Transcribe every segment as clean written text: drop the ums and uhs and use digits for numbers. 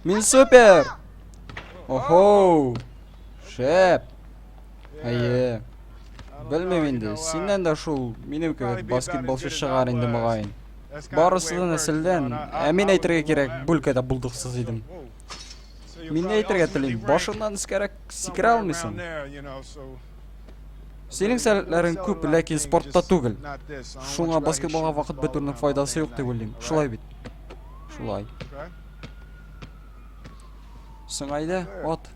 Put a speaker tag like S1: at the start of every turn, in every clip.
S1: Мин супер! Охо! Шәп! Әйе. Белмим инде, синнән дә шул минем кебек баскетболчы чыгар инде мөгаен. Барысы да нәселдән, ә мин әйтергә кирәк, бу өлкәдә булдыксыз идем. Мин ни әйтергә телим, башыңнан өскәрәк сикерә алмыйсың. Синең сәләтләрең күп, ләкин спортта түгел. Шуңа баскетболга вакыт бетерүнең файдасы юк дип уйлыйм. Шулай бит? Шулай. Соң әйдә, ат.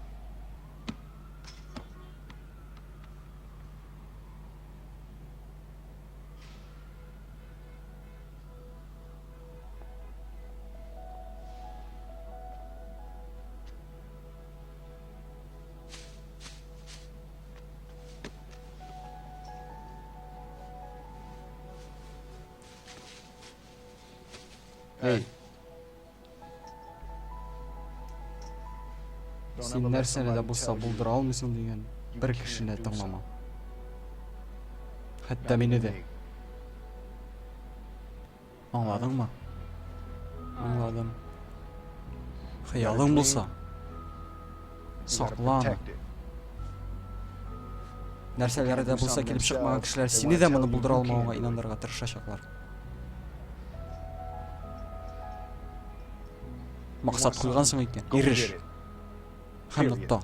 S1: Эй. Син нәрсәне дә булса булдыра алмыйсың дигән бер кешене тыңлама. Хәтта мине дә. Аңладыңмы? Аңладым. Хыялың булса, сакла аны. Нәрсәләре дә булса килеп чыкмаган кешеләр сине дә моны булдыра алмавыңа инандырырга тырышачаклар. Максат куйгансың икән, иреш. Һәм нокта.